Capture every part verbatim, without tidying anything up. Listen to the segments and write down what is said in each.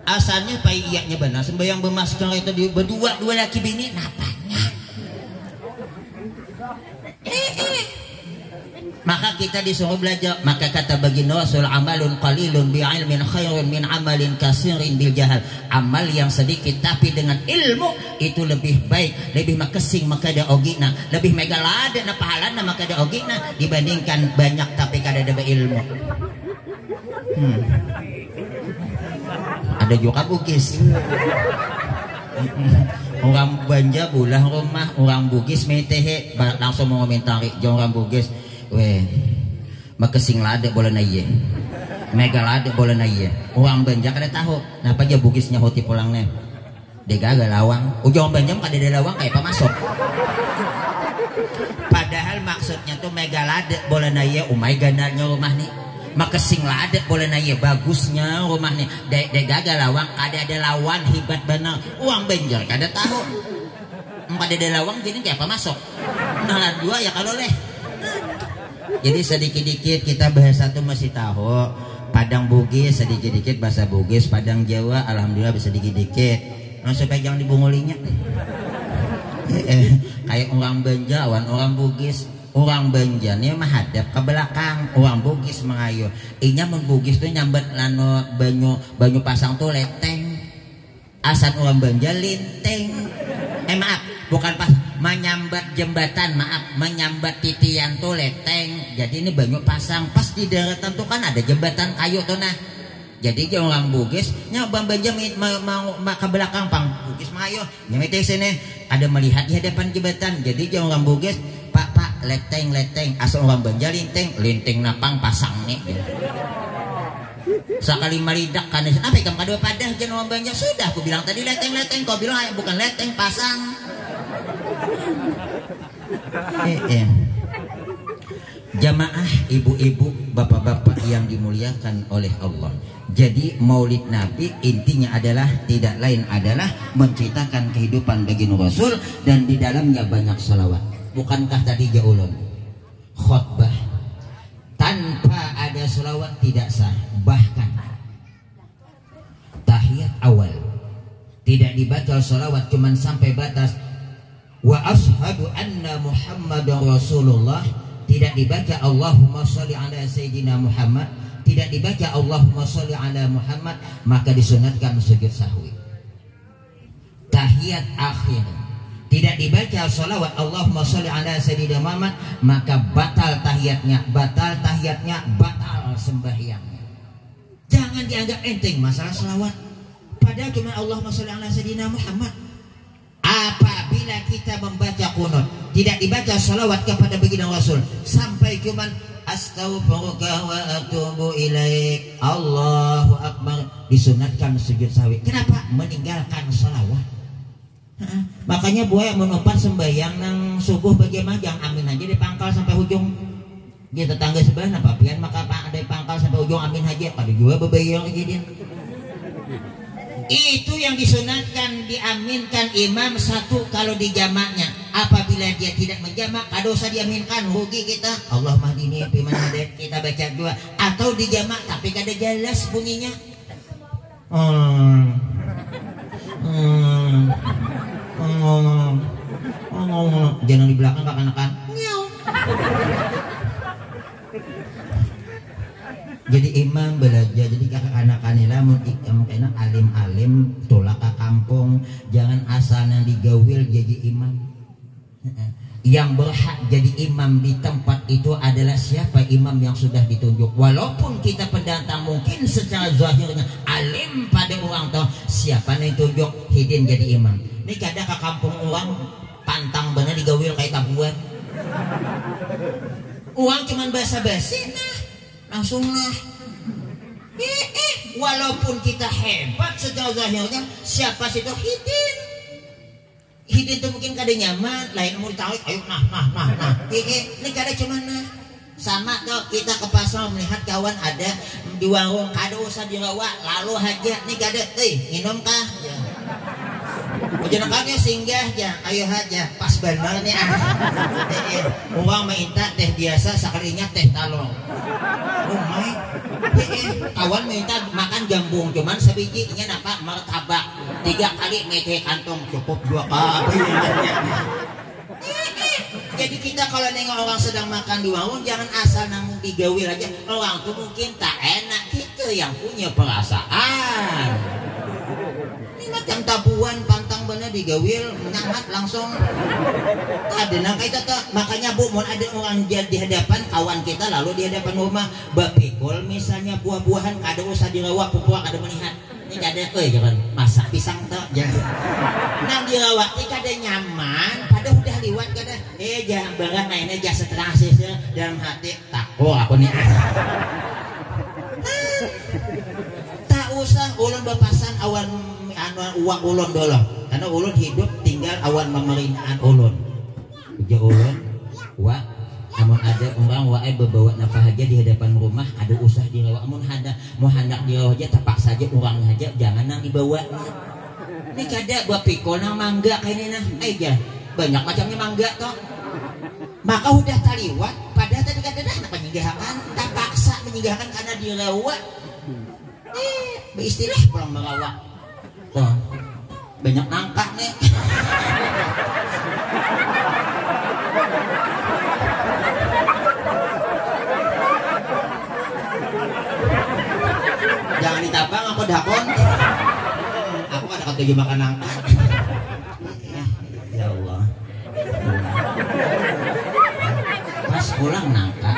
Asalnya pai iyaknya banar sembahyang bemasker itu di berdua dua laki bini napanya. Maka kita disuruh belajar. Maka kata baginda Rasul, "Amalun qalilun bi ilmin khairun min amalin kasirin bil jahal." Amal yang sedikit tapi dengan ilmu itu lebih baik, lebih makesing maka ada ogina, lebih mega lada na pahalana maka ada ogina dibandingkan banyak tapi kada ada beilmu. Hmm. Ada juga Bugis. Orang Banja bulah rumah, orang Bugis metehe, ba- langsung mau komentari, jauh orang Bugis, weh, makesing lada bola na iye, mega lada bola na iye, orang Banja kada tahu, napa aja Bugis nyahuti pulang nih, degaga lawang, ujar orang Banja kada ada lawang, kayak apa masuk? Padahal maksudnya tuh mega lada bola na iye, umai ganalnya rumah nih, makesing lada bola na iye, bagusnya rumah nih, de- degaga lawang, kada ada lawan, hibat banar. Uang benjol kada tahu. Empat ada lawang jadi kayak apa masuk? Nah, dua ya kalau leh. Jadi sedikit-dikit kita bahasa tuh masih tahu. Padang Bugis sedikit-dikit bahasa Bugis, Padang Jawa alhamdulillah bisa dikit-dikit. Nah, supaya jangan dibungulinya. Eh, kayak orang Banja wan orang Bugis. Orang Banja nih menghadap ke belakang, orang Bugis mengayuh. Inya mun Bugis tuh nyambat lano banyu banyu pasang tuh leteng. Asan urang Banja linting. Eh, maaf, bukan pas menyambat jembatan, maaf, menyambat titian tuh leteng. Jadi ini banyu pasang, pas di daratan tuh kan ada jembatan kayu tuh nah. Jadi dia orang Bugis, nya Bang Banja mi- ma- mau ma- ke belakang pang Bugis mayo, nya mete sini ada melihat di hadapan jembatan. Jadi dia orang Bugis, pak pak leteng leteng, asal orang Banja linting, linting napang pasang nih. Sakali malidak kanis, apa ikam kadua padah jan wambanya? Sudah ku bilang tadi leteng-leteng, kau bilang bukan leteng, pasang. Eh, eh. Jamaah ibu-ibu, bapak-bapak yang dimuliakan oleh Allah. Jadi maulid Nabi intinya adalah tidak lain adalah menceritakan kehidupan baginda Rasul dan di dalamnya banyak salawat. Bukankah tadi jaulun khotbah tanpa ada salawat tidak sah. Bahkan tahiyat awal tidak dibaca salawat, cuman sampai batas wa ashadu anna Muhammadar Rasulullah, tidak dibaca Allahumma sholli ala sayyidina Muhammad, tidak dibaca Allahumma sholli ala Muhammad, maka disunatkan sujud sahwi. Tahiyat akhir tidak dibaca salawat Allahumma sholli ala sayyidina Muhammad, maka batal tahiyatnya, batal tahiyatnya, batal sembahyangnya. Jangan dianggap enteng masalah salawat. Padahal cuma Allahumma sholli ala sayyidina Muhammad. Apabila kita membaca kunut tidak dibaca salawat kepada baginda Rasul sampai cuman astaghfiruka wa atubu ilaik, Allahu Akbar, disunatkan sujud sahwi. Kenapa? Meninggalkan salawat. Heeh. Makanya buaya menumpar sembahyang nang subuh berjamaah jangan amin aja di pangkal sampai hujung. Di tetangga sebelah napa pian maka pa- ada pangkal sampai ujung amin haja, kada jua bebayar lagi dia. Itu yang disunatkan diaminkan imam satu kalau di jamaknya. Apabila dia tidak menjamak, kada usah diaminkan, rugi kita. Allahumma hdini fiman hadait, kita baca dua atau di jamak tapi kada jelas bunyinya. Hmm. Hmm. Hmm. Hmm. Jangan di belakang kakanakan. Miau. Jadi imam belajar, jadi kakanakan ni lah mun ikam kena alim-alim tulak ke kampung, jangan asal nang digawil jadi imam. Yang berhak jadi imam di tempat itu adalah siapa imam yang sudah ditunjuk. Walaupun kita pendatang mungkin secara zahirnya alim pada orang tahu siapa yang tunjuk hidin jadi imam. Ini kada ke kampung orang pantang benar digawil kayak tabuan. Orang cuman basa-basi nah langsung nah. Eh, eh, walaupun kita hebat secara zahirnya, siapa sih itu hidin? Hidin tuh mungkin kada nyaman, lain mau ditarik, ayo nah nah nah nah. Eh, eh, ini kada cuman nah. Sama tuh kita ke pasar melihat kawan ada di warung, kada usah dirawa, lalu haja nih kada, eh minum kah? Ya. Ujar kami singgah ya, ayo haja, pas benar nih ah. Eh, eh. Uang minta teh biasa, sekalinya teh talong. Oh my. Eh, kawan minta makan gambung, cuman sabiji, inya napa, martabak. Tiga kali mete kantong, cukup dua kali. Jadi kita kalau nengok orang sedang makan di warung, jangan asal nang digawil aja. Orang tuh mungkin tak enak, kita yang punya perasaan. Ini macam tabuan pantang bener digawil, nyamat langsung. Ada nang kayak itu tuh. Makanya, Bu, mau ada orang di hadapan kawan kita, lalu di hadapan rumah, bapikul misalnya buah-buahan, kada usah dirawak, pupua kada melihat. Ini kada, eh, jangan masak pisang tuh, jangan. Nang dirawak ini kada nyaman, pada udah liwat kada. Eh, jangan barang mainnya jasa terang sih, dalam hati, takut aku nih. Tak usah ulun bapasan awan anu uak ulun dulu. Karena ulun hidup tinggal awan pemerintahan ulun. Ujar ulun, "Wa, amun ada urang, Wa ai babawa napa haja di hadapan rumah, kada usah dirawa. Amun handak, mun handak dirawa haja, tapaksa haja urangnya haja, jangan nang dibawa." Ini kada bapikul nang mangga kaini nah. Ai jar, banyak macamnya mangga tuh. Maka hudah taliwat, padahal tadi kada dah handak manyinggahakan, tapaksa manyinggahakan karena dirawa. Eh, baistilah pulang marawa. Tuh. Banyak nangka nih. Jangan ditabang aku dakon. Aku kada katuju makan nangka. Ya Allah. Pas pulang nangka.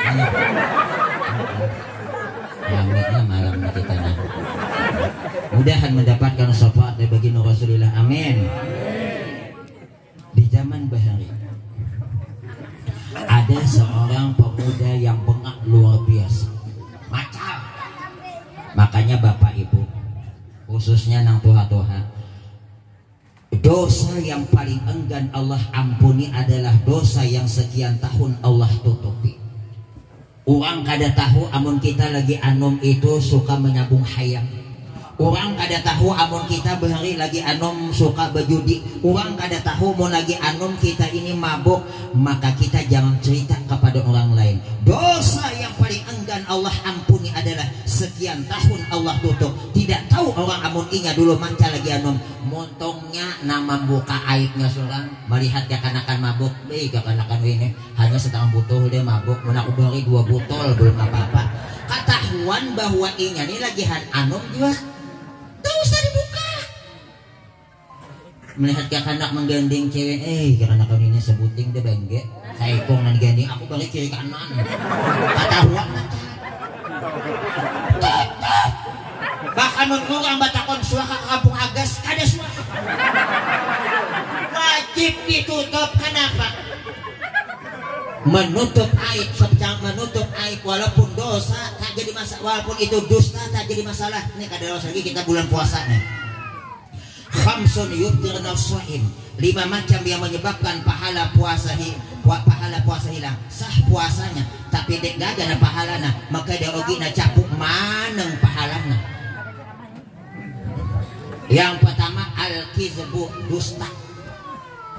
Ramenya malam ni kita nah. Mudahan mendapatkan syafaat dari baginda Rasulullah. Amin. Di zaman bahari ada seorang pemuda yang bengak luar biasa. Macal. Makanya bapak ibu, khususnya nang tuha-tuha, dosa yang paling enggan Allah ampuni adalah dosa yang sekian tahun Allah tutupi. Urang kada tahu amun kita lagi anum itu suka menyambung hayam. Urang kada tahu amun kita bahari lagi anum suka bajudi. Urang kada tahu mun lagi anum kita ini mabuk, maka kita jangan cerita kepada orang lain. Dosa yang paling enggan Allah ampuni adalah sekian tahun Allah tutup. Tidak tahu orang amun inya dulu maca lagi anum. Muntungnya nang mambuka aibnya surang, melihat kakanakan mabuk, "Bih, kakanakan wini, hanya setengah butul dia mabuk, mun aku bari dua butul, belum apa-apa." Katahuan bahwa inya ni lagi han anum jua. Tak usah dibuka. Melihat kakanak menggandeng cewek, "Eh, kakanakan wini sebuting dia bangga." Saikung nang digandeng, aku bari kiri kanan. Katahuan macam. Bahkan mun urang batakon suaka ka kampung agas, kada suaka. Wajib ditutup. Kanapa? Menutup aib, sebujang menutup aib, walaupun dosa tak jadi masa, walaupun itu dusta tak jadi masalah. Ini kada lawas lagi kita bulan puasa nih. Khamsun yubtirna shaim. Lima macam yang menyebabkan pahala puasa hi, pua- pahala puasa hilang. Sah puasanya, tapi dek gaga na pahalana, maka dia ogi na capuk maneng pahalana. Yang pertama, al-kizbu, dusta.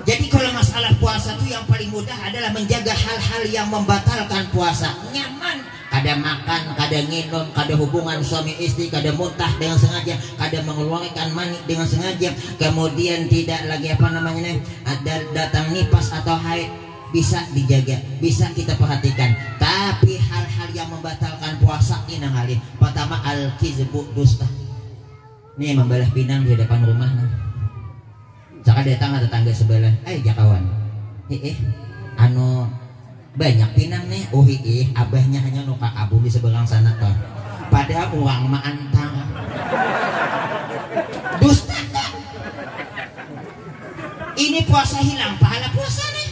Jadi kalau masalah puasa tuh yang paling mudah adalah menjaga hal-hal yang membatalkan puasa. Nyaman, kada makan, kada nginum, kada hubungan suami istri, kada muntah dengan sengaja, kada mengeluarkan mani dengan sengaja, kemudian tidak lagi apa namanya nih, ada datang nipas atau haid, bisa dijaga, bisa kita perhatikan. Tapi hal-hal yang membatalkan puasa ini nang ngalih. Pertama, al-kizbu, dusta. Nih, membalah pinang di hadapan rumah nah. Caka datang ada tangga sebelah, "Eh, jakawan, hiih, anu, banyak pinang nih." "Oh hiih, abahnya hanya nuka kabun di seberang sana toh." Padahal uang mah antang. Dusta kan? Ini puasa hilang pahala puasa nih.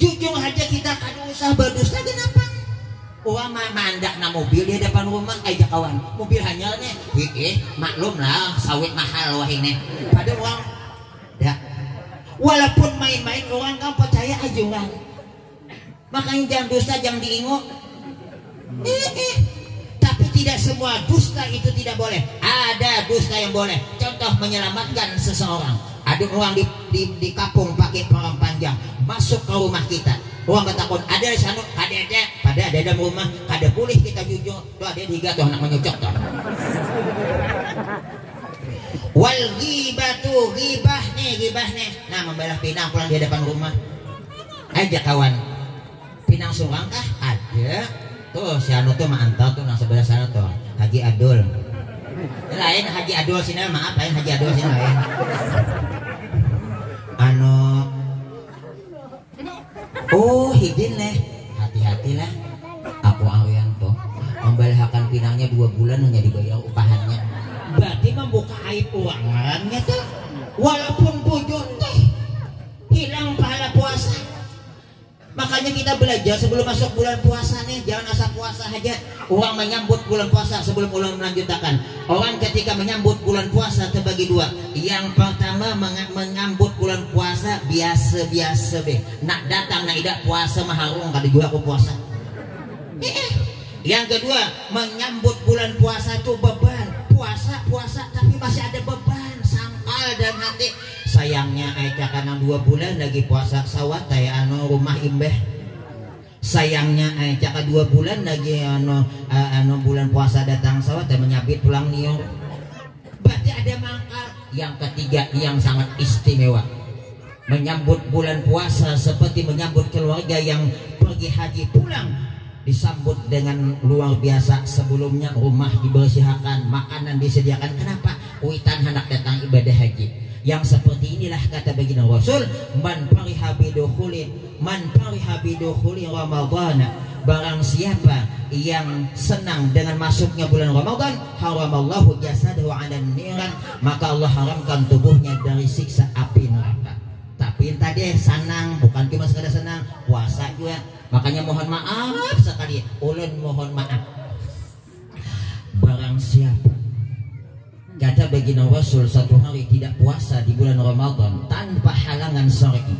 Jujur haja kita kada usah badusta genapang. Uang ma- maandak na mobil di hadapan rumah, "Ai jakawan, mobil hanyar nih." "Hiih, maklum lah, sawit mahal wahini." Pada uang dah. Walaupun main-main, orang kan percaya aja orang. Makanya jangan dusta, jangan diingu. Hiih. Tapi tidak semua dusta itu tidak boleh. Ada dusta yang boleh. Contoh, menyelamatkan seseorang. Ada orang di, di, dikapung pakai parang panjang, masuk ke rumah kita. Urang batakun, "Ada sanu?" "Kadada." Pada ada dalam rumah, kada bulih kita jujur. Tuh ada tiga tuh anak manyucuk tuh. Wal ghibatu, ghibah nih, ghibah nih. Nah, mambalah pinang pulang di hadapan rumah. Aja kawan. Pinang surang kah? Ada. Tuh si anu tuh maantar tuh nang sebelah sana tuh. Haji Adul. Lain Haji Adul sini, maaf, lain Haji Adul sini lain. Anu, oh, hidin leh. Hati-hatilah. Aku awian tuh. Membalahakan pinangnya dua bulan hanya dibayar upahannya. Berarti membuka aib orang ngarannya tuh. Walaupun bujur teh hilang pahala puasa. Makanya kita belajar sebelum masuk bulan puasa nih, jangan asal puasa aja. Orang menyambut bulan puasa sebelum ulun melanjutakan. Orang ketika menyambut bulan puasa terbagi dua. Yang pertama menga- menyambut bulan puasa biasa-biasa be. Nak datang nak idak puasa maharung kada jua aku puasa. Eh, eh. Yang kedua, menyambut bulan puasa tuh beban. Puasa, puasa tapi masih ada beban, sangkal dalam hati. Sayangnya ai caka nang dua bulan lagi puasa sawat ai anu rumah imbah. Sayangnya ai caka dua bulan lagi anu, eh, anu bulan puasa datang sawat ai menyabit pulang niung. Berarti ada mangkal. Yang ketiga yang sangat istimewa. Menyambut bulan puasa seperti menyambut keluarga yang pergi haji pulang. Disambut dengan luar biasa, sebelumnya rumah dibersihakan, makanan disediakan. Kenapa? Kuitan hendak datang ibadah haji. Yang seperti inilah kata baginda Rasul, "Man fariha bidukhuli, man fariha bidukhuli Ramadana." Barang siapa yang senang dengan masuknya bulan Ramadan, haramallahu jasadahu 'alan niran, maka Allah haramkan tubuhnya dari siksa api neraka. Tapi entah deh, senang, bukan cuma sekadar senang, puasa juga. Makanya mohon maaf sekali, ulun mohon maaf. Barang siapa, kata baginda Rasul, satu hari tidak puasa di bulan Ramadan tanpa halangan syar'i.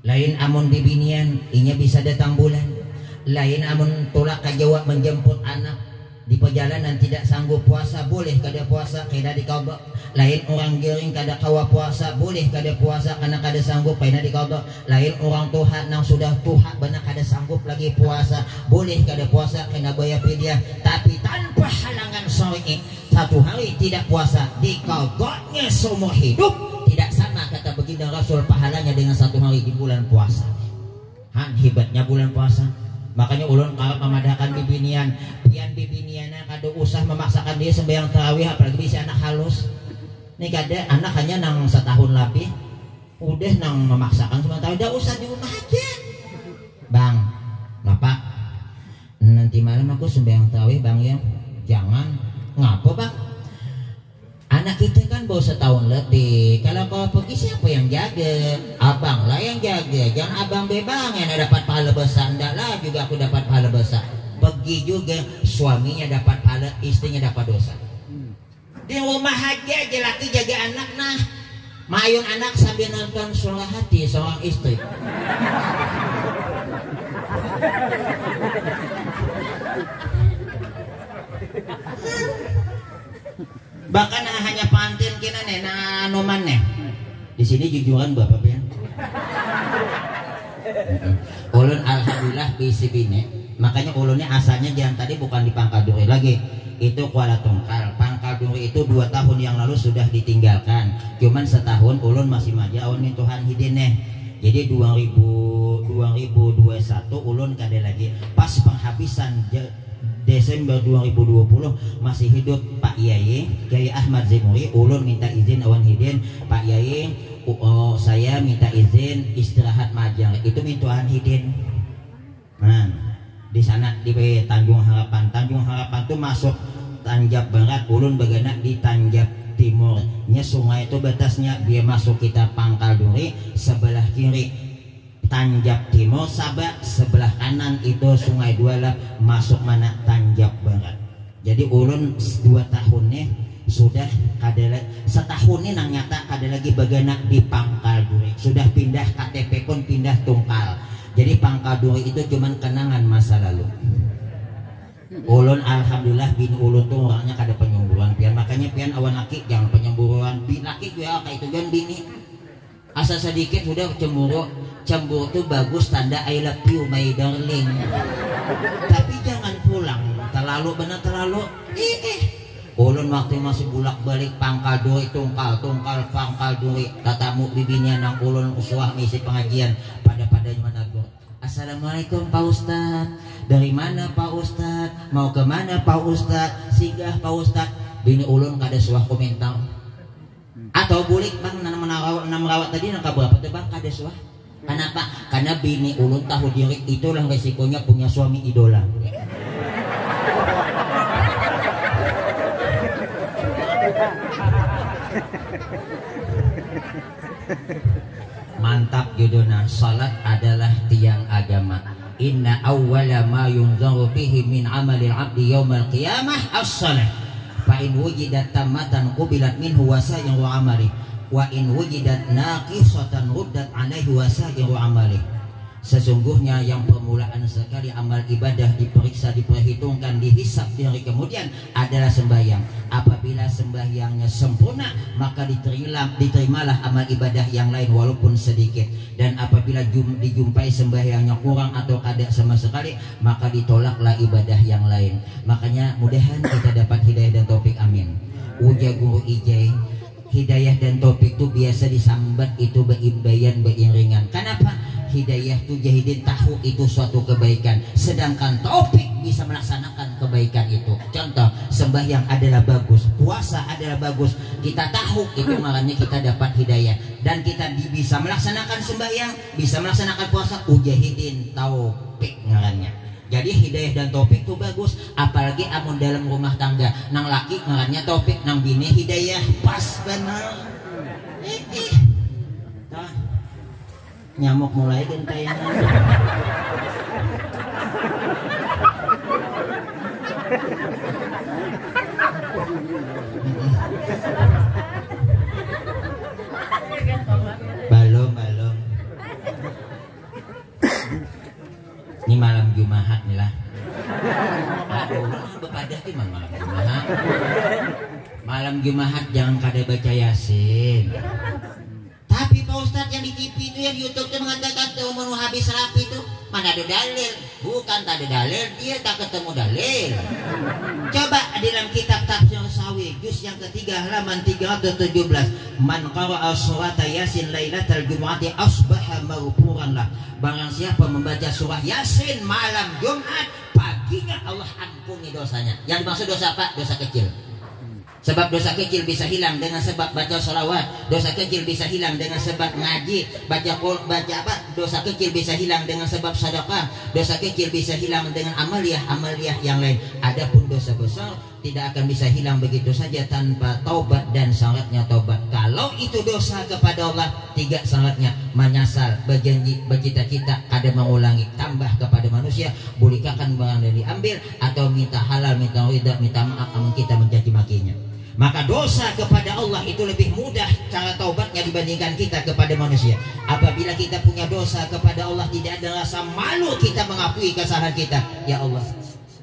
Lain amun bibinian, inya bisa datang bulan. Lain amun tulak ka Jawa menjemput anak. Di perjalanan tidak sanggup puasa, boleh kada puasa, kena diqadha. Lain urang gering kada kawa puasa, boleh kada puasa, karena kada sanggup, kena diqadha. Lain urang tuha nang sudah tuha banar kada sanggup lagi puasa, boleh kada puasa, kena bayar fidyah, tapi tanpa halangan syar'i. Satu hari tidak puasa, diqadhanya seumur hidup. Tidak sama, kata baginda Rasul, pahalanya dengan satu hari di bulan puasa. Han, hebatnya bulan puasa. Makanya ulun karap mamadahakan bibinian, pian bibiniannya kada usah memaksakan diri sembahyang tarawih, apalagi bisi anak halus. Ni kada, anak hanya nang setahun labih, udah nang memaksakan sembahyang tarawih, dah usah, di rumah aja. Bang, napa? Nanti malam aku sembahyang tarawih, Bang, ya. Jangan. Ngapa, Bang? Anak kita kan baru setahun lebih. Kalau kau pergi, siapa yang jaga? Abang lah yang jaga. Jangan abang bebang yang dapat pahala besar. Ndak lah juga aku dapat pahala besar. Pergi juga, suaminya dapat pahala, istrinya dapat dosa. Di rumah aja, aja laki jaga anak nah. Mayun anak sambil nonton Suara Hati seorang istri. Bahkan hanya pengantin kena nih, nah, anuman nih. Di sini jujuran Bapak pian. Ulun alhamdulillah bisi bini. Makanya ulun ni asalnya jangan tadi bukan di Pangkal Duri lagi. Itu Kuala Tungkal. Pangkal Duri itu dua tahun yang lalu sudah ditinggalkan. Cuman setahun ulun masih maja awan mintuhan hidin nih. Jadi dua ribu, dua ribu dua satu ulun kada lagi. Pas penghabisan je- Desember dua ribu dua puluh masih hidup Pak Yai, Kiai Ahmad Zinuri, ulun minta izin awan hidin, Pak Yai, u- oh, saya minta izin istirahat majar. Itu mintuan hidin. Nah, di sana di Tanjung Harapan. Tanjung Harapan tuh masuk Tanjab Barat, ulun bagana di Tanjab Timur. Nya sungai itu batasnya, dia masuk kita Pangkal Duri sebelah kiri. Tanjab Timur, Sabak, sebelah kanan itu Sungai Dualap, masuk mana Tanjab Barat. Jadi ulun s- dua tahun nih sudah kada la- setahun nih nang nyata kada lagi bagana di Pangkal Duri. Sudah pindah K T P pun pindah tungkal. Jadi Pangkal Duri itu cuman kenangan masa lalu. Ulun alhamdulillah bini ulun tuh orangnya kada penyemburuan pian, makanya pian awan laki jangan penyemburuan, bi laki juga kayak itu jangan bini. Asa sadikit sudah cemburu. Cemburu tu bagus tanda I love you my darling. Tapi jangan pulang terlalu benar terlalu. Ih, ih. Ulun waktu masih bulak balik pangkal duri tungkal tungkal pangkal duri tatamu bibinian nang ulun suah misi pengajian pada padanya managur. Assalamualaikum Pak Ustadz. Dari mana Pak Ustadz? Mau ke mana Pak Ustadz? Singgah Pak Ustadz. Bini ulun kada suah komentar. Atau bulik bang nang menarawat nang merawat tadi nang kaberapa tuh bang kada suah. Kenapa? Karena bini ulun tahu diri itulah resikonya punya suami idola. Mantap judulnya salat adalah tiang agama. Inna awwala ma yunzaru fihi min amalil abdi yaumal qiyamah as-salah. Fa in wujidat tammatan qubilat minhu wa sa'iru amalih. Wa in wujidat naqisatan ruddat alaihi wa sa'iru amalih. Sesungguhnya yang permulaan sekali amal ibadah diperiksa, diperhitungkan, dihisab di hari kemudian adalah sembahyang. Apabila sembahyangnya sempurna, maka diterima, diterimalah amal ibadah yang lain walaupun sedikit. Dan apabila jum, dijumpai sembahyangnya kurang atau kada sama sekali, maka ditolaklah ibadah yang lain. Makanya mudahan kita dapat hidayah dan taufik. Amin. Ujar Guru Ijai, hidayah dan taufik tu biasa disambat itu beimbaian, beiringan. Kenapa? Hidayah tu jahidin tahu itu suatu kebaikan, sedangkan taufik bisa melaksanakan kebaikan itu. Contoh, sembahyang adalah bagus, puasa adalah bagus. Kita tahu itu ngarannya kita dapat hidayah dan kita di, bisa melaksanakan sembahyang, bisa melaksanakan puasa, ujahidin taufik ngarannya. Jadi hidayah dan taufik tu bagus, apalagi amun dalam rumah tangga. Nang laki ngarannya taufik, nang bini hidayah, pas banar. Ih, ih. Tah. Nyamuk mulai gentainya. Balum, balum. Ini malam Jumahat nih lah. Aduh, bepadah ti malam Jumahat. Malam Jumahat jangan kada baca Yasin. Tapi Pak Ustadz yang di T V itu yang di YouTube itu mengatakan tuh menu habis rapi itu mana ada dalil? Bukan tak ada dalil, dia tak ketemu dalil. Coba di dalam kitab Tafsir Sawi juz yang ketiga halaman tiga ratus tujuh belas, "Man qara'a surata Yasin lailatal jumu'ati asbaha maghfuran lah." Barang siapa membaca surah Yasin malam Jumat, paginya Allah ampuni dosanya. Yang dimaksud dosa apa? Dosa kecil. Sebab dosa kecil bisa hilang dengan sebab baca salawat. Dosa kecil bisa hilang dengan sebab ngaji, baca kul, baca apa? Dosa kecil bisa hilang dengan sebab sedekah. Dosa kecil bisa hilang dengan amaliah, amaliah yang lain. Adapun dosa besar tidak akan bisa hilang begitu saja tanpa taubat dan syaratnya taubat. Kalau itu dosa kepada Allah, tiga syaratnya: menyesal, berjanji, bercita-cita kada mengulangi, tambah kepada manusia, bulikakan barang yang diambil, atau minta halal, minta ridha, minta maaf amun kita mencaci makinya. Maka dosa kepada Allah itu lebih mudah cara taubatnya dibandingkan kita kepada manusia. Apabila kita punya dosa kepada Allah, tidak ada rasa malu kita mengakui kesalahan kita. Ya Allah,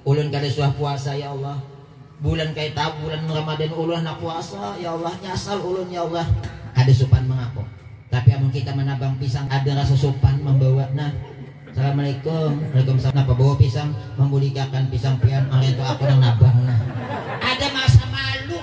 ulun kada suah puasa ya Allah. Bulan kaita bulan Ramadan ulun handak puasa ya Allah, nyasal ulun ya Allah. Kada supan mengaku. Tapi amun kita menabang pisang ada rasa supan membawa nah. Assalamualaikum. Waalaikumsalam. Napa bawa pisang? Membuligakan pisang pian, orang itu aku nang nabang nah. Ada masa malu.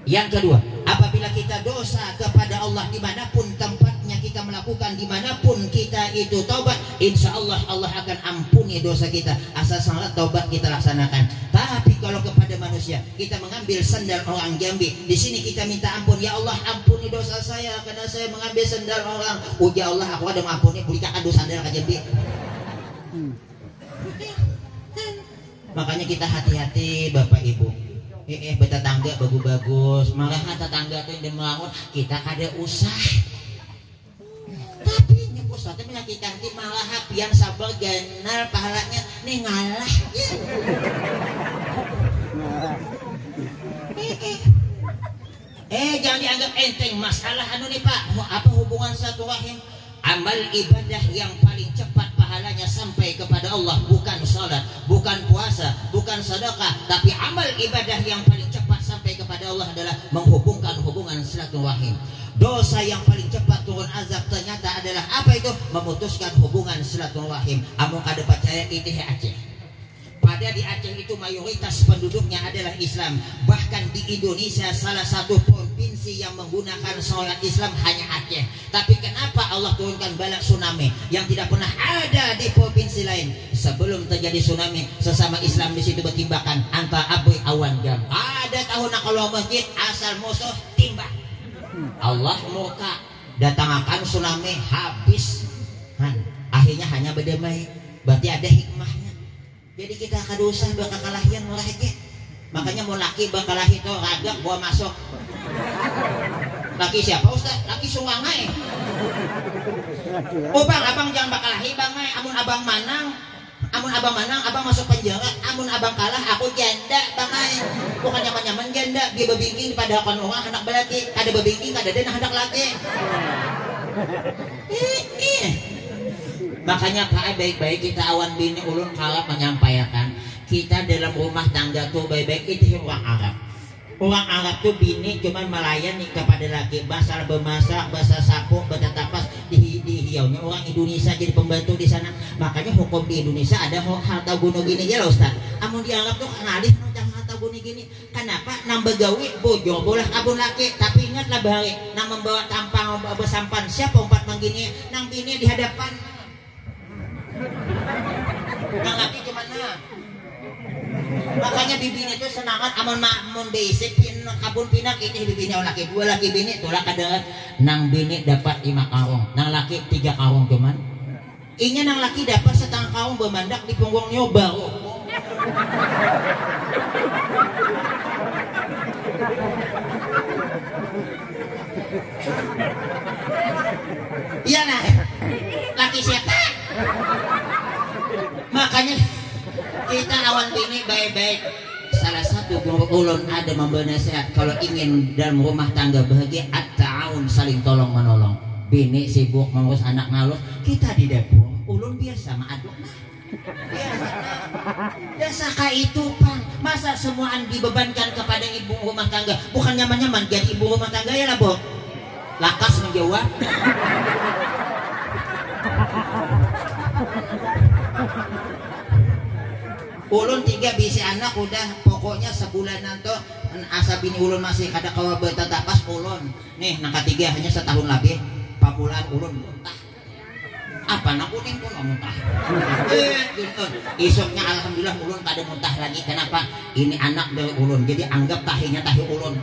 Yang kedua, apabila kita dosa kepada Allah dimanapun tempatnya kita melakukan, dimanapun kita itu taubat, insya Allah Allah akan ampuni dosa kita asal syarat taubat kita laksanakan. Tapi kalau kepada manusia, kita mengambil sendal orang Jambi, di sini kita minta ampun, ya Allah ampuni dosa saya karena saya mengambil sendal orang. Ujar Allah, aku ada mengampuni, buli kakak dosa sendal ke Jambi. Makanya kita hati-hati Bapak Ibu. Eh, eh, bertetangga bagus-bagus, malah tetangga tuh yang melangun, kita kada usah. Tapi ini pusatnya menyakiti hati, malah pian sabar ganal pahalanya nih ngalah. Eh, eh. Eh, jangan dianggap enteng masalah anu nih Pak. Apa hubungan silaturahim? Amal ibadah yang paling cepat pahalanya sampai kepada Allah bukan salat, bukan puasa, bukan sedekah, tapi amal ibadah yang paling cepat sampai kepada Allah adalah menghubungkan hubungan silaturahim. Dosa yang paling cepat turun azab ternyata adalah apa itu? Memutuskan hubungan silaturahim. Amun kada percaya, itih Aceh. Pada di Aceh itu mayoritas penduduknya adalah Islam. Bahkan di Indonesia salah satu provinsi yang menggunakan syariat Islam hanya Aceh. Tapi kenapa Allah turunkan bala tsunami yang tidak pernah ada di provinsi lain? Sebelum terjadi tsunami, sesama Islam di situ bertimbakan antara abri awan gam. Ada tahu nak keluar masjid asal musuh timbak. Allah murka, datangakan tsunami habis. Han, akhirnya hanya berdamai. Berarti ada hikmahnya. Jadi kita kada usah bakakalahian murah aja. Makanya mau laki bakalahi tuh ragak bawa masuk. Laki siapa, Ustaz? Laki sungangai. Oh bang, abang jangan bakalahi bang ai. Amun abang manang, amun abang manang, abang masuk penjara. Amun abang kalah, aku janda bang ai. Bukan nyaman-nyaman janda, dia babingking pada akan orang hendak balaki, kada babingking kada ada nah hendak laki. Ih, ih. Makanya Pak, baik-baik kita awan bini, ulun kawa menyampaikan, kita dalam rumah tangga tuh baik-baik itu orang Arab. Orang Arab tuh bini cuman melayani kepada laki, basal bemasak, basasapu, betetapas, di, dihiaunya orang Indonesia jadi pembantu di sana. Makanya hukum di Indonesia ada ho- harta guna gini ya lah Ustaz. Amun di Arab tuh ngalih macam harta guna gini. Kenapa nang begawi bujur bolah kabun laki, tapi ingatlah bahari nang membawa tampang besampan siapa umpat manggini, nang bini di hadapan. Nang laki cuman nah. Makanya bibini tuh senangat amun ma- mun beisi pin kabun pinang ini bibini awan laki dua laki bini tulak kada nang bini dapat lima karung nang laki tiga karung cuman inya nang laki dapat setengah karung bemandak di punggung nyo baru. Iya nah, laki siapa? Makanya kita awan bini baik-baik. Salah satu guru ulun ada memberi nasihat kalau ingin dalam rumah tangga bahagia, at-ta'awun, saling tolong menolong. Bini sibuk mengurus anak ngalus, kita di dapur, ulun biasa maaduk nah. Dasar kaitu pang, masa semuaan dibebankan kepada ibu rumah tangga? Bukan nyaman-nyaman jadi ibu rumah tangga ya lah, Bu? Lakas menjawab. Ulun tiga bisi anak udah, pokoknya sebulanan tuh asa bini ulun masih kada kawa betetapas ulun. Nih nang katiga hanya setahun labih, pamulaan ulun muntah. Apa nak kuning pun muntah. Eh, gitu. Isuknya alhamdulillah ulun kada muntah lagi. Kenapa? Ini anak dari ulun. Jadi anggap tahinya tahi ulun.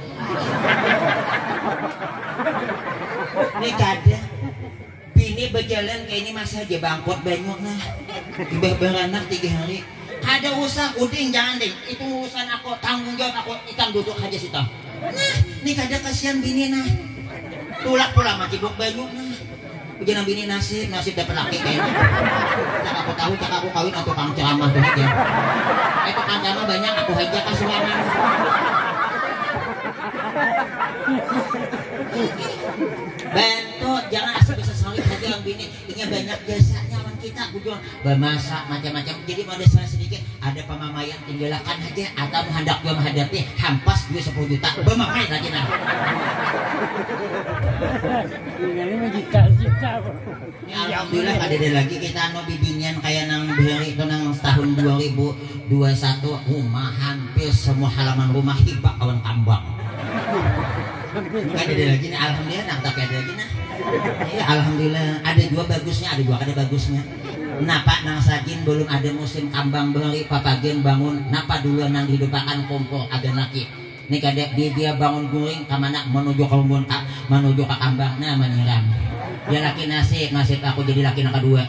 Ini kada. Bini berjalan kayak ini masih aja bangkot banyu nah. Imbah beranak tiga hari. Kada usah, uding jangan ding. Itu urusan aku, tanggung jawab aku. Ikam duduk aja situ. Nah, ini kada kasihan bini nah. Tulak pula macibuk banyu nah. Ujian bini nasib, nasib dapat laki kayaknya. Cak aku tahu, cak aku kawin atau tukang ceramah tuh aja. Eh tukang ceramah banyak, aku aja kasuangan. Bantu, jangan asal bisa sawit aja yang bini. Inya banyak jasanya lawan kita, bujur. Bamasak macam-macam. Jadi mau ada salah sedikit, ada pamamaian tinggalakan haja atau handak jua mahadapi, hampas jua sapuluh juta. Bamamai lagi nah. Ini mah juta-juta. Ini alhamdulillah kada ada lagi kita anu bibinian kaya nang bahari tu nang tahun dua ribu dua satu, rumah hampir semua halaman rumah hibak awan kambang. Kada ada lagi nah, alhamdulillah nah, tapi ada lagi nah. Iya, alhamdulillah. Ada jua bagusnya, ada jua kada bagusnya. Napa nang sagin belum ada musim kambang bahari, papagian bangun, napa duluan nang dihidupakan? Kumpul agan laki. Ni kada di dia bangun guring ka mana, menuju ka rumbun ka, menuju ka kambang, nah manyiram. Dia laki nasib, nasib aku jadi laki nang kadua.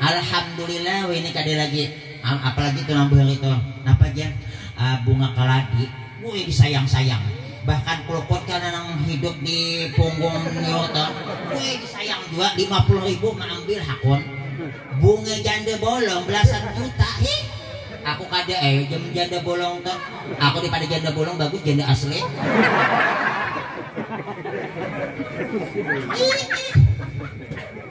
Alhamdulillah, weh, ini kada lagi. Am- Apalagi tu nang bahari tu. Napa jar? Ah, bunga keladi. Woi disayang-sayang. Bahkan kulukut kana nang hidup di punggung nyo tu. Woi disayang jua, lima puluh ribu maambil hakun. Bunga janda bolong belasan juta. Hi. Aku kada eh jam janda bolong tu. Aku daripada janda bolong bagus janda asli.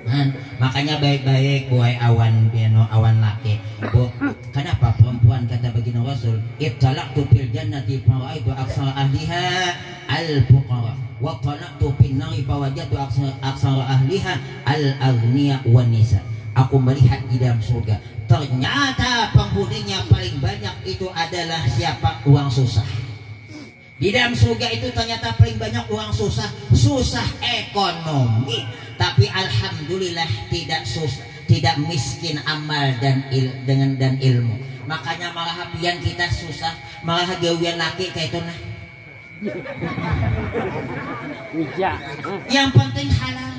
Nah, makanya baik-baik buai awan piano awan laki. Bu, kenapa perempuan kata begini? Rasul, "Ittala'tu fil jannati faraitu aksara ahliha al-fuqara, wa tala'tu fin nari fawajatu aksara, aksara ahliha al-aghniya wan nisa." Aku melihat di dalam surga, ternyata penghuninya paling banyak itu adalah siapa? Uang susah. Di dalam surga itu ternyata paling banyak orang susah, susah ekonomi. Tapi alhamdulillah tidak susah, tidak miskin amal dan il, dengan dan ilmu. Makanya maraha pian kita susah, maraha gawian laki kayak itu nah. Yang penting halal.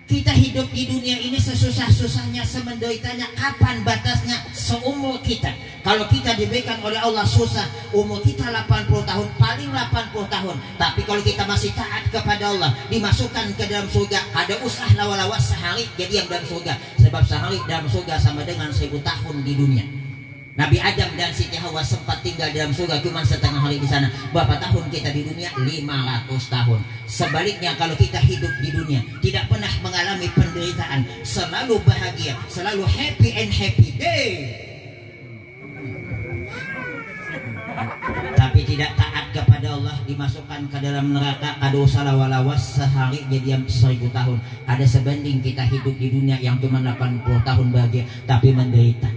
Kita hidup di dunia ini sesusah-susahnya, semenderitanya, kapan batasnya? Seumur kita. Kalau kita diberikan oleh Allah susah, umur kita delapan puluh tahun, paling delapan puluh tahun. Tapi kalau kita masih taat kepada Allah, dimasukkan ke dalam surga, kada usah lawa-lawa sehari jadi yang dalam surga. Sebab sehari dalam surga sama dengan seribu tahun di dunia. Nabi Adam dan Siti Hawa sempat tinggal dalam surga cuma setengah hari di sana. Berapa tahun kita di dunia? Lima ratus tahun. Sebaliknya, kalau kita hidup di dunia, tidak pernah mengalami penderitaan, selalu bahagia, selalu happy and happy day. Tapi tidak taat kepada Allah, dimasukkan ke dalam neraka, kada usah lawa-lawa sehari jadi yang seribu tahun. Ada sebanding kita hidup di dunia yang cuma delapan puluh tahun bahagia, tapi menderita.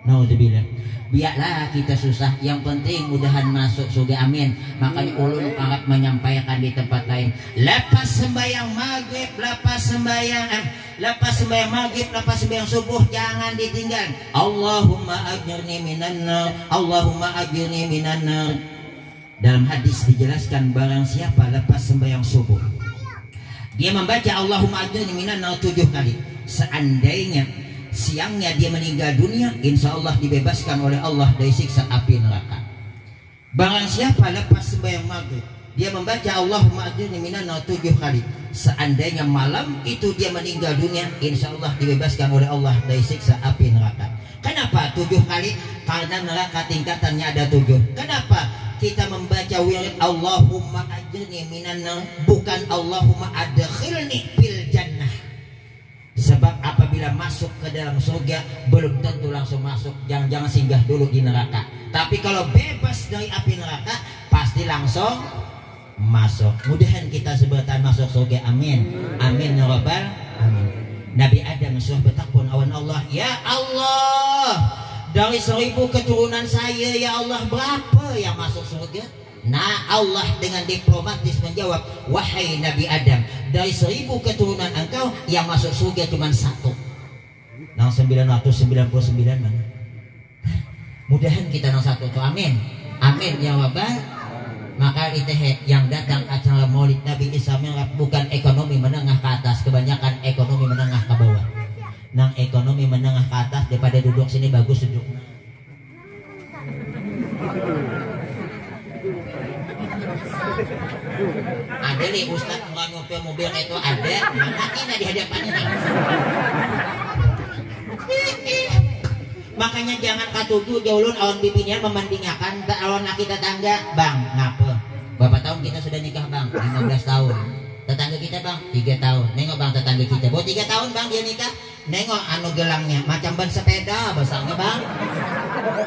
Naudzubillah. Biarlah kita susah, yang penting mudahan masuk surga, amin. Makanya ulun arap menyampaikan di tempat lain. Lepas sembahyang maghrib, lepas sembahyang, eh, lepas sembahyang maghrib, lepas sembahyang subuh, jangan ditinggal. Allahumma ajirni minan nar, Allahumma ajirni minan nar. Dalam hadis dijelaskan, barang siapa lepas sembahyang subuh, dia membaca Allahumma ajirni minan nar tujuh kali, seandainya siangnya dia meninggal dunia, insya Allah dibebaskan oleh Allah dari siksa api neraka. Barang siapa lepas sembahyang maghrib, dia membaca Allahumma ajirni minan nar tujuh kali, seandainya malam itu dia meninggal dunia, insya Allah dibebaskan oleh Allah dari siksa api neraka. Kenapa tujuh kali? Karena neraka tingkatannya ada tujuh. Kenapa kita membaca wirid Allahumma ajirni minan nar, bukan Allahumma adkhilni fil jannah? Sebab apabila masuk ke dalam surga, belum tentu langsung masuk. Jangan-jangan singgah dulu di neraka. Tapi kalau bebas dari api neraka, pasti langsung masuk. Mudahan kita seberataan masuk surga. Amin. Amin ya rabbal amin. Nabi Adam sudah bertakun awan Allah, "Ya Allah, dari seribu keturunan saya, ya Allah, berapa yang masuk surga?" Nah, Allah dengan diplomatis menjawab, "Wahai Nabi Adam, dari seribu keturunan engkau, yang masuk surga cuma satu." Nang sembilan ratus sembilan puluh sembilan mana? Mudahan kita nang satu tu, amin. Amin ya rabbal. Maka itu he, yang datang acara Maulid Nabi Isra Mi'raj bukan ekonomi menengah ke atas, kebanyakan ekonomi menengah ke bawah. Nang ekonomi menengah ke atas, daripada duduk sini, bagus duduk. Ada nih ustad, muka nyupir mobil kayak itu ada, mana ini di hadapan ini. Makanya jangan katuju ja ulun awan bibinian membandingakan awan laki tetangga. "Bang, ngapa? Berapa tahun kita sudah nikah, Bang?" "Lima belas tahun." "Tetangga kita, Bang?" "Tiga tahun." "Nengok, Bang, tetangga kita, baru tiga tahun, Bang, dia nikah. Nengok anu gelangnya, macam ban sepeda besarnya, Bang."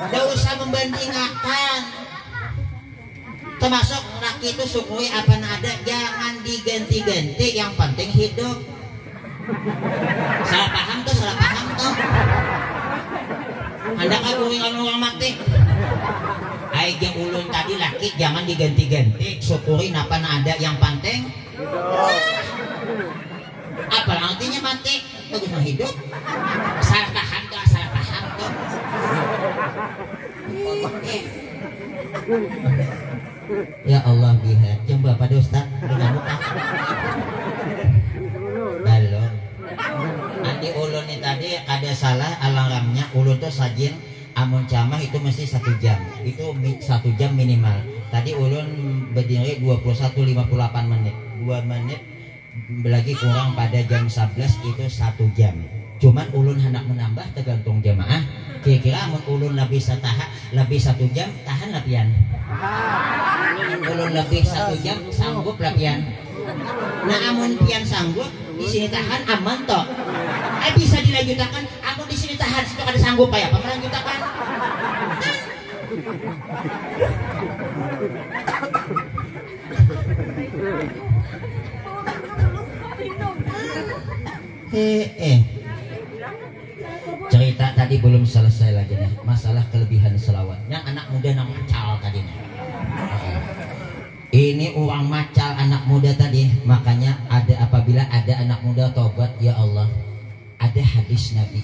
Tidak usah membandingakan. Termasuk laki itu syukuri apa yang ada, jangan diganti-ganti, yang penting hidup. Salah paham tuh, salah paham tuh. Anda kan kuringan orang mati. Aja ulun tadi laki jangan diganti-ganti, syukuri napa yang ada, yang penting. Apa artinya mati? Bagus mah hidup. Salah paham tuh, salah paham tuh. Ya Allah, biha. Jam berapa deh, Ustaz? Udah ngamuk, ah? Belum. Nanti ulun nih tadi ada salah alarmnya. Ulun tuh sajin amun camah itu mesti satu jam. Itu mi-, satu jam minimal. Tadi ulun berdiri dua puluh satu lima puluh delapan menit. Dua menit lagi kurang pada jam sebelas itu satu jam. Cuman ulun hendak menambah tergantung jamaah. Kira-kira amun ulun lebih setaha, lebih satu jam, tahan lah pian. Ulun lebih satu jam, sanggup lah pian. Nah, amun pian sanggup, di sini tahan, aman toh. Eh, bisa dilanjutakan, amun di sini tahan, situ kada sanggup, kayak apa melanjutakan? Eh, eh. Cerita tadi belum selesai lagi nih, masalah kelebihan selawat. Yang anak muda nang macal tadi nih. Ini orang macal anak muda tadi, makanya ada, apabila ada anak muda tobat, ya Allah, ada hadis Nabi.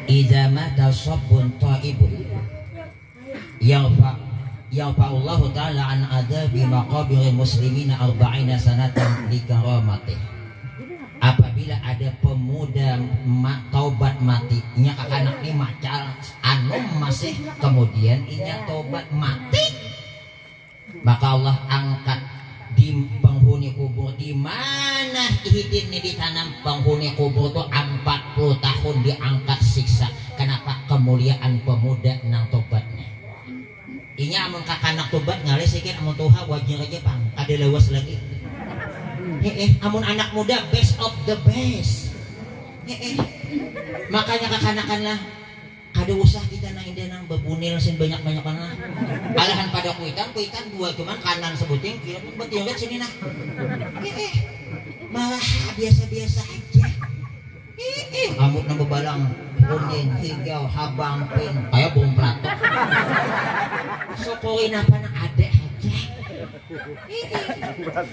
Idza mata shabbun taibun yarfa yarfa'ullahu ta'ala an adzabi maqabiril muslimina arba'ina sanatan likaramati. Apabila ada pemuda ma, taubat mati, inya kakanak ni macal, anum masih, kemudian inya taubat mati, maka Allah angkat di penghuni kubur, di mana hidin ni ditanam, penghuni kubur tu empat puluh tahun diangkat siksa. Kenapa? Kemuliaan pemuda nang tobatnya. Inya amun kakanak tobat ngalih sikit, amun tuha wajar aja pang, kada lawas lagi. Heeh, amun anak muda best of the best. Heeh. Makanya kakanakan lah, kada usah kita nang indah nang babunil sin banyak-banyak mana. Alahan pada kuitan, kuitan dua cuman kanan sebuting, kiri pun batiurit sini nah. Heeh. Malah biasa-biasa aja. Rambut nang bebalang, kuning, hijau, habang, pink, kayak burung pelatuk. Syukuri napa nang ada aja.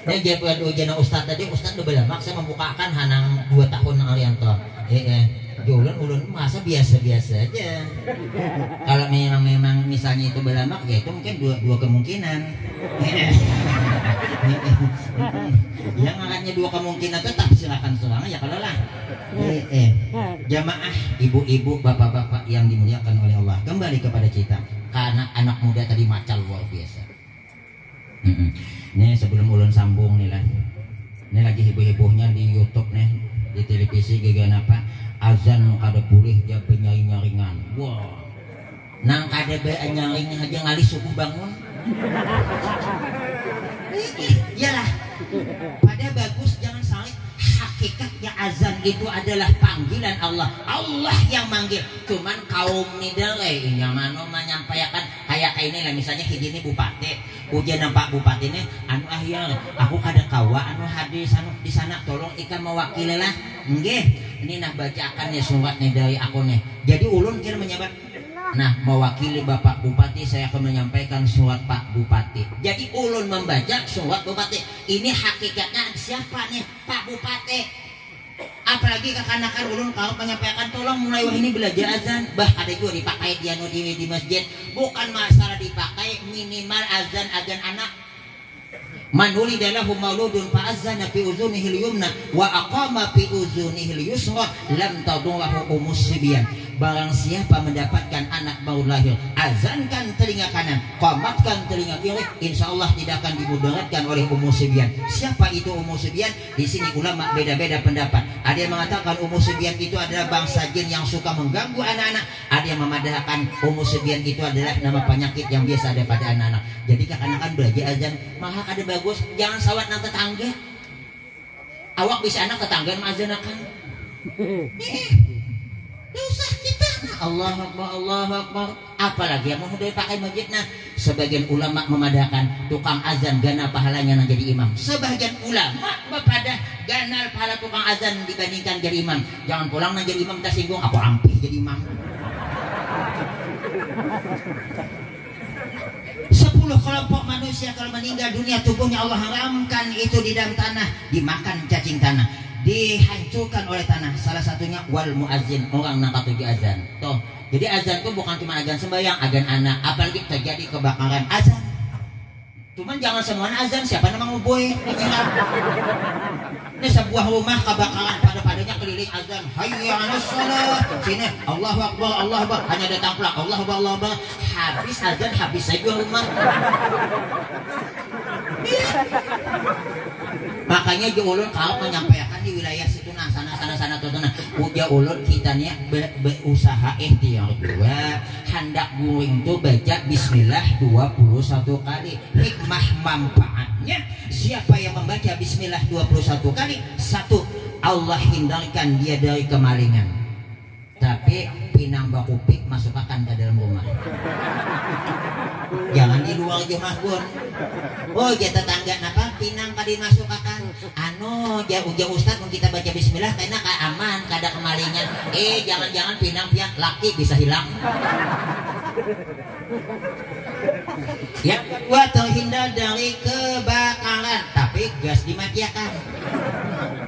Ini jawab ujian ustad tadi, ustad udah belamak saya membukakan hanang dua tahun nang Arianto. Eh, eh. Ulun, ulun masa biasa-biasa aja. Kalau memang, memang misalnya itu belamak, ya itu mungkin dua, dua kemungkinan. Yang ngarannya dua kemungkinan itu tafsirakan surang ya kalau lah. Eh, eh. Jamaah, ibu-ibu, bapak-bapak yang dimuliakan oleh Allah, kembali kepada kita. Karena anak muda tadi macal luar biasa. Mm-mm. Nih sebelum ulun sambung nih lah. Ini lagi heboh-hebohnya di YouTube nih, di televisi, gaya apa? Azan kada boleh ja benyai nyaringan. Wah. Nang kada banyaring haja ngalih subuh bangun. Iyalah. Pada bagus jangan salah. Hakikatnya azan itu adalah panggilan Allah. Allah yang manggil. Cuman kaum ni dere inya mano manyampaiakan kaya kaini lah, misalnya hidin ni bupati, ujar nang Pak Bupati ni, anu ah ya, aku kada kawa anu hadis anu di sana, tolong ikam mewakili lah. Nggih, ini nah bacaakan ya surat ni dari aku nih. Jadi ulun kira menjabat. Nah, mewakili Bapak Bupati, saya akan menyampaikan surat Pak Bupati. Jadi ulun membaca surat Bupati. Ini hakikatnya siapa nih? Pak Bupati. Apalagi kakanakan ulun kalau menyampaikan tolong mulai wahini belajar azan. Bah, ada juga dipakai dia di, di masjid. Bukan masalah dipakai, minimal azan agan anak. Man wulida lahu mauludun fa azana fi uzunihil yumna wa aqama fi uzunihil yusra lam tadurrahu umus sibyan. Barang siapa mendapatkan anak baru lahir, azankan telinga kanan, qamatkan telinga kiri, insya Allah tidak akan dimudaratkan oleh umus sibyan. Siapa itu umus sibyan? Di sini ulama beda-beda pendapat. Ada yang mengatakan umus sibyan itu adalah bangsa jin yang suka mengganggu anak-anak. Ada yang memadahakan umus sibyan itu adalah nama penyakit yang biasa ada pada anak-anak. Jadi kakanakan belajar azan, maha kada bagus, jangan sawat nang tetangga. Awak bisa anak tetangga maazanakan. Ih, dosa kita. Allahu Akbar, Allahu Akbar. Apalagi yang mau pakai masjid nah. Sebagian ulama memadahakan tukang azan ganal pahalanya nang jadi imam. Sebagian ulama bepadah ganal pahala tukang azan dibandingkan jadi imam. Jangan pulang nang jadi imam tersinggung, aku ampih jadi imam. Sepuluh kelompok manusia kalau meninggal dunia, tubuhnya Allah haramkan itu di dalam tanah, dimakan cacing tanah, dihancurkan oleh tanah. Salah satunya wal muazin, orang nang katuju azan. Tuh, jadi azan tuh bukan cuma azan sembahyang, azan anak, apalagi terjadi kebakaran azan. Cuman jangan semuanya azan, siapa nama ngubui? Ini sebuah rumah kebakaran, pada-padanya keliling azan, hayya ala salat. Sini, Allahu Akbar, Allahu Akbar. Hanya ada tangklak, Allahu Akbar, Allahu Akbar. Habis azan, habis saja rumah. Makanya jo ulun kalau menyampaikan di wilayah situ nah, sana, sana, sana, tuh, tuh, nah. Ujar ulun kita nih be, berusaha ikhtiar juga. Handak guring tuh baca bismillah dua puluh satu kali. Hikmah manfaatnya, siapa yang membaca bismillah dua puluh satu kali, satu, Allah hindarkan dia dari kemalingan. Tapi pinang bakupik masukakan ke dalam rumah. Jangan di luar jumah pun. Oh, jar tetangga, napa pinang kada dimasukakan? Anu, jar, ujar ustad, mun kita baca bismillah, kena ka aman, kada kemalingan. Eh, jangan-jangan pinang pian laki bisa hilang. Yang kedua, terhindar dari kebakaran, tapi gas dimatiakan.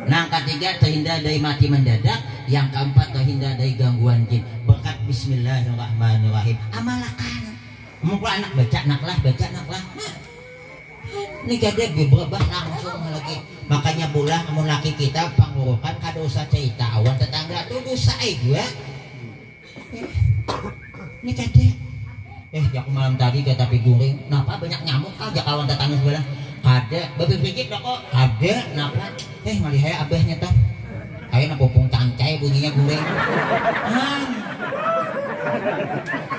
Nang ketiga, terhindar dari mati mendadak. Yang keempat, terhindar dari gangguan jin berkat Bismillahirrahmanirrahim. Amalakan. Mun anak baca, nak lah, baca, nak lah. Nah, ini kada beberapa langsung lagi. Makanya bulah, amun laki kita pangurukan, kada usah cerita awan tetangga tu, dosa ai jua. Ini kada. Eh, aku malam tadi ke tapi guring. Napa banyak nyamuk kah, jar kawan tetangga sebelah? Kada. Bapikir-pikir dah kok. Kada. Napa? Eh, ngalih ai abahnya tuh. Kayak nak pumpung cancai bunyinya guring. Nah.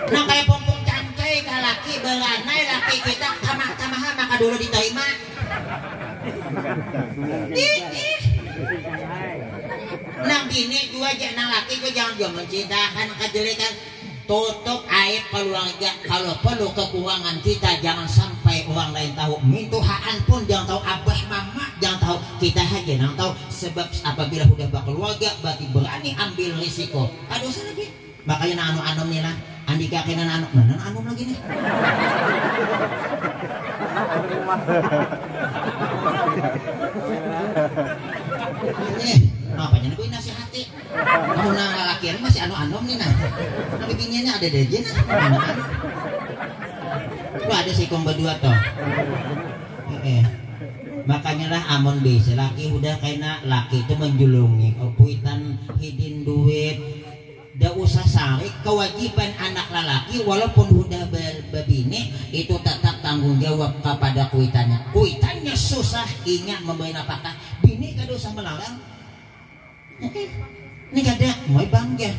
Nah, kayak pumpung cancai kah laki, beranai laki kita, kamah-kamahan maka dulu diterima. Ih, ih. Nang bini jua ja, nang laki jua jangan jua menceritakan kejelekan. Tutup aib keluarga. Kalau perlu kekurangan kita, jangan sampai orang lain tahu. Mintuhaan pun jangan tahu, abah mama jangan tahu. Kita haja nang tahu. Sebab apabila sudah berkeluarga, berarti berani ambil risiko. Kada usah lagi. Makanya nang anum-anum ni lah. Andika kena nang anum, nah, nang anum lagi nih. Eh, apanya nih, boy, nasihati? Kamu nang lalakian masih anum-anum nih, nah. Tapi biniannya ada aja, nah. Anum-anum. Lu ada sih kong berdua toh. Eh, eh. Makanya lah, amun bisa laki udah kena, laki itu menjulungi, oh, kuitan hidin duit. Dah usah sarik, kewajiban anak lalaki walaupun hudah be-, bebini itu tetap tanggung jawab kepada kuitannya. Kuitannya susah, inya memberi nafkah. Bini kada usah melarang. Ini kada, mau bang ja.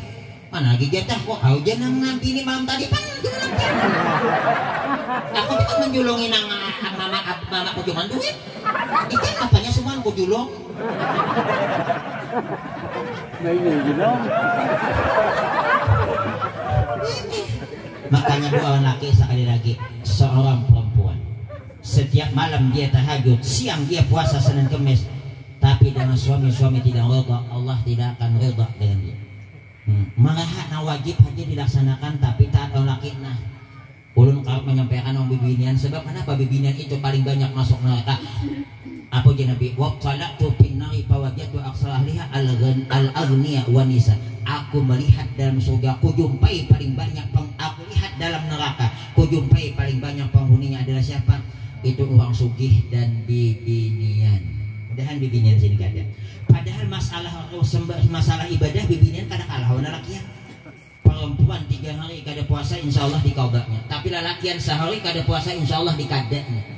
Mana lagi jatah kok, au ja nang nanti ini malam tadi, pang, tu malam tadi. Aku tu kan menjulungi nang, ah, mama, ah, mama kujuman duit. Ikan apanya semua aku julung. Nah, iya, julung. Makanya doa laki sekali lagi, seorang perempuan setiap malam dia tahajud, siang dia puasa Senin Kemis, tapi dengan suami, suami tidak reda, Allah tidak akan reda dengan dia. Hmm. Maraha nang wajib haja dilaksanakan, tapi taat lawan laki. Nah, ulun kawa menyampaikan nang bibinian, sebab kenapa bibinian itu paling banyak masuk neraka? Apa ujar Nabi? Wattala'tu fin nari fawajadtu aksara ahliha al-agniya wa nisa. Aku melihat dalam surga, kujumpai paling banyak peng-, aku lihat dalam neraka, kujumpai paling banyak penghuninya adalah siapa? Itu orang sugih dan bibinian. Mudahan bibinian sini kada. Padahal masalah, masalah ibadah bibinian kada kalah lawan lalakian. Perempuan tiga hari kada puasa, insya Allah dikadanya. Tapi lalakian sehari kada puasa, insya Allah dikadanya.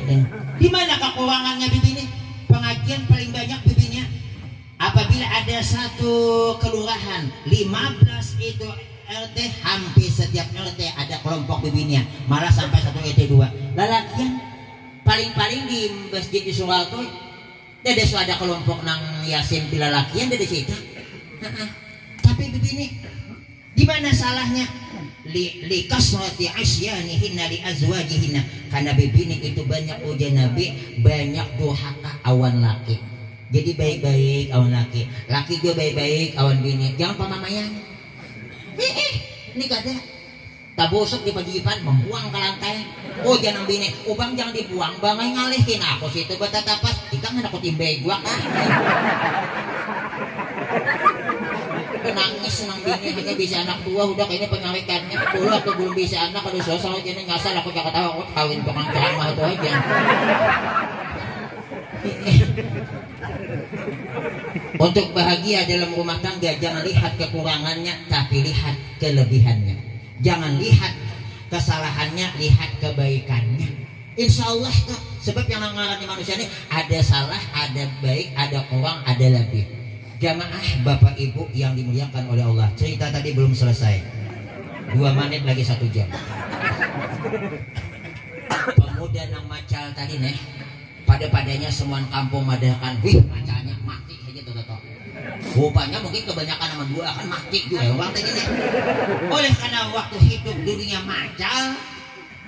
Eh, di mana kekurangannya bibini? Pengajian paling banyak bibinian. Apabila ada satu kelurahan, lima belas itu R T, hampir setiap R T ada kelompok bibinian, malah sampai satu R T dua. Lalakian paling-paling di masjid di Sural tu, ada sudah ada kelompok nang yasin, bila lalakian ada cerita. Tapi bibini, di mana salahnya? Li, li kasrati isyanihinna li azwajihinna. Karena bibini itu banyak, ujar Nabi, banyak durhaka awan laki. Jadi baik-baik awan laki. Laki juga baik-baik awan bini. Jangan pamamaian. Ih, ih, ini kada. Tabusuk di pajipan, membuang ke lantai. Oh, jangan bini, ubang jangan dibuang, bangai ngalih kena aku situ betatapas. Ikang hendak kutimbai gua kah? Nangis nang bini, hanya bisa anak dua, udah kayaknya penyalikannya. Dulu aku belum bisa anak, aduh, susah, kini nyasar aku, jangan tahu aku kawin tukang ceramah itu aja. Untuk bahagia dalam rumah tangga, jangan lihat kekurangannya, tapi lihat kelebihannya. Jangan lihat kesalahannya, lihat kebaikannya. Insya Allah kok, sebab yang ngarannya manusia ini ada salah, ada baik, ada kurang, ada lebih. Jamaah, bapak ibu yang dimuliakan oleh Allah, cerita tadi belum selesai. Dua menit lagi satu jam. Pemuda nang macal tadi nih, pada-padanya semuan kampung madahkan, "Wih, macalnya mati aja tuh, Toto." Rupanya mungkin kebanyakan nama dua kan mati juga ya orang tadi nih. Oleh karena waktu hidup dunia macal,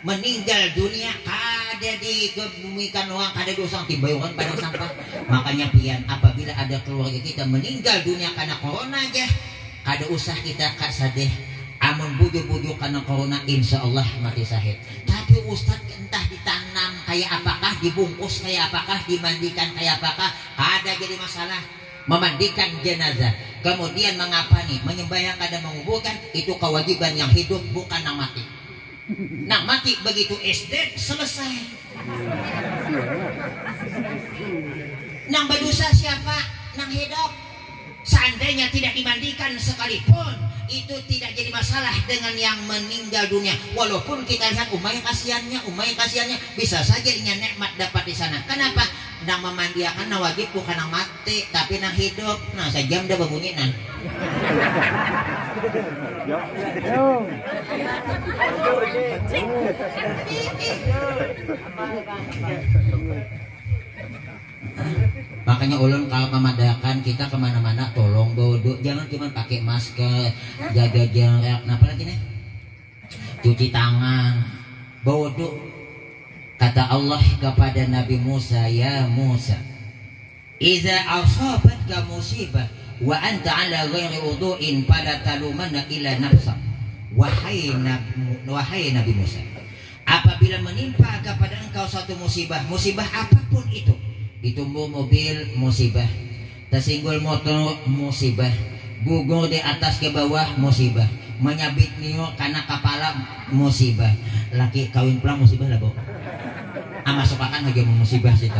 meninggal dunia kada dikebumikan orang, kada diusang timbay orang padang sampah. Makanya pian, apabila ada keluarga kita meninggal dunia karena corona aja, kada usah kita ka sadih. Amun bujur-bujur karena corona, insya Allah mati syahid. Tapi ustadz, entah ditanam kayak apakah, dibungkus kayak apakah, dimandikan kayak apakah, ada jadi masalah. Memandikan jenazah, kemudian mengapa nih, menyembah yang kada menguburkan, itu kewajiban yang hidup, bukan nang mati. Nang mati begitu S D selesai. Nang berdosa siapa? Nang hidup. Seandainya tidak dimandikan sekalipun, itu tidak jadi masalah dengan yang meninggal dunia. Walaupun kita lihat, umai kasihannya, umai kasihannya, bisa saja inya nikmat dapat di sana. Kenapa? Nang memandiakan nang wajib bukan nang mati, tapi nang hidup. Nah, sejam dah berbunyi nah. Makanya ulun kalau memadakan kita kemana-mana, tolong baudu, jangan cuma pakai masker, jaga jarak. Nah, apa lagi nih? Cuci tangan, baudu. Kata Allah kepada Nabi Musa, "Ya Musa, iza asabatka musibah wa anta ala ghairi wudu'in fala talumanna illa nafsak." Wahai Nabi, wahai Nabi Musa, apabila menimpa kepada engkau suatu musibah, musibah apapun itu, ditumbur mobil, musibah, tersinggul motor, musibah, gugur di atas ke bawah, musibah, menyabit niur karena kepala, musibah, laki kawin pulang, musibah lah, Bu. Ah, masukakan lagi musibah situ.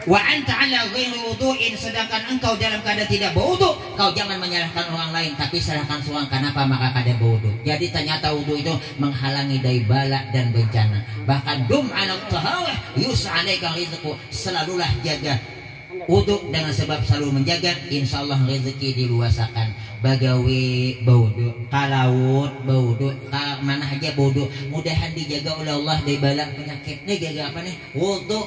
Wa anta ala ghairi wudu'in, sedangkan engkau dalam keadaan tidak berwudu, kau jangan menyalahkan orang lain, tapi salahkan seorang kenapa maka kada berwudu. Jadi ternyata wudu itu menghalangi dari bala dan bencana. Bahkan dum ala taharah yus'a alaika rizqu, selalulah jaga wudu dengan sebab selalu menjaga, insya Allah rezeki diluasakan. Bagawi baudu, kalaut baudu, ka mana haja baudu. Mudahan dijaga oleh Allah dari bala penyakit. Nih jaga apa nih? Wudu.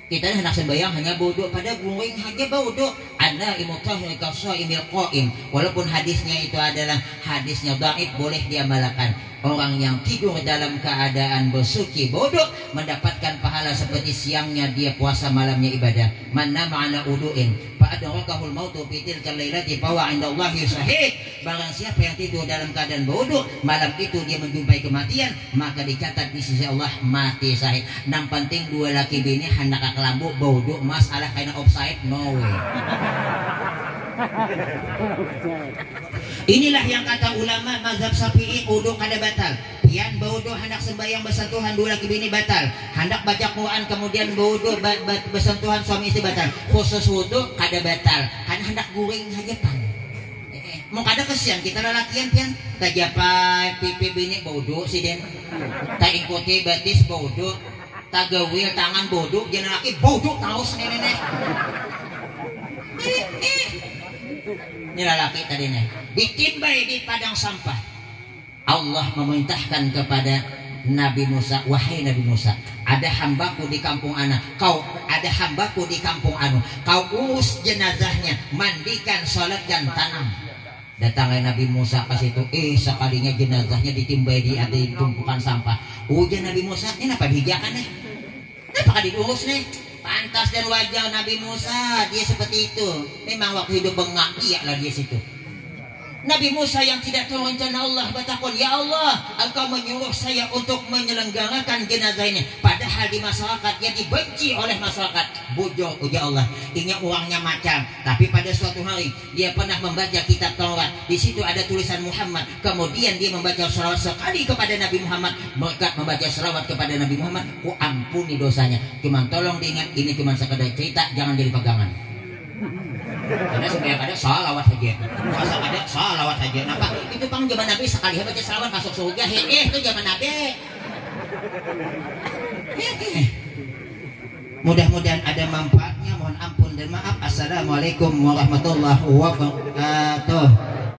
Kita ni handak sembahyang hanya baudu, pada guring haja baudu. Anna imutahir kasaimil qaim. Walaupun hadisnya itu adalah hadisnya dhaif, boleh diamalkan. Orang yang tidur dalam keadaan bersuci baudu mendapatkan pahala seperti siangnya dia puasa, malamnya ibadah. Man nama ala uduin fa adrakahul mautu fi tilkal lailati fahuwa indallahi syahid. Barang siapa yang tidur dalam keadaan baudu, malam itu dia menjumpai kematian, maka dicatat di sisi Allah mati syahid. Nang penting dua laki bini handak ka kelambu baudu, masalah kaina offside, no way. Inilah yang kata ulama mazhab Syafi'i, udu kada batal. Pian baudu handak sembahyang bersentuhan dua laki bini batal. Handak baca Quran kemudian baudu ba- ba- bersentuhan suami istri batal. Khusus wudu kada batal. Kan handak guring haja pang. Eh, eh. Mau kada kesian kita lalakian pian. Tajapai pipi bini baudu siden. Taingkuti batis baudu. Tagawil tangan baudu, jangan laki baudu taus nih nenek. Eh, eh. Ini lalaki tadi nih. Ditimbai di padang sampah. Allah memerintahkan kepada Nabi Musa, wahai Nabi Musa, ada hambaku di kampung ana, kau ada hambaku di kampung anu, kau urus jenazahnya, mandikan, salatkan, tanam. Datang Nabi Musa ke situ, eh, sekalinya jenazahnya ditimbai di, di tumpukan sampah. Ujar Nabi Musa, ini apa dihijakan nih? Kenapa kada diurus nih? Pantas dan wajar Nabi Musa dia seperti itu. Memang waktu hidup bengak dia lah dia situ. Nabi Musa yang tidak tahu rencana Allah bertakun, "Ya Allah, engkau menyuruh saya untuk menyelenggarakan jenazah ini, padahal di masyarakat dia dibenci oleh masyarakat." Bujur ujar Allah, inya orangnya macam, tapi pada suatu hari dia pernah membaca kitab Taurat. Di situ ada tulisan Muhammad. Kemudian dia membaca salawat sekali kepada Nabi Muhammad. Berkat membaca salawat kepada Nabi Muhammad, ku ampuni dosanya. Cuman tolong diingat, ini cuman sekedar cerita, jangan jadi pegangan. Karena supaya kada salawat saja. Puasa kada salawat saja. Napa? Itu pang zaman Nabi sekali baca salawat masuk surga. He, eh, itu zaman Nabi. He, eh. Mudah-mudahan ada manfaatnya. Mohon ampun dan maaf. Assalamualaikum warahmatullahi wabarakatuh.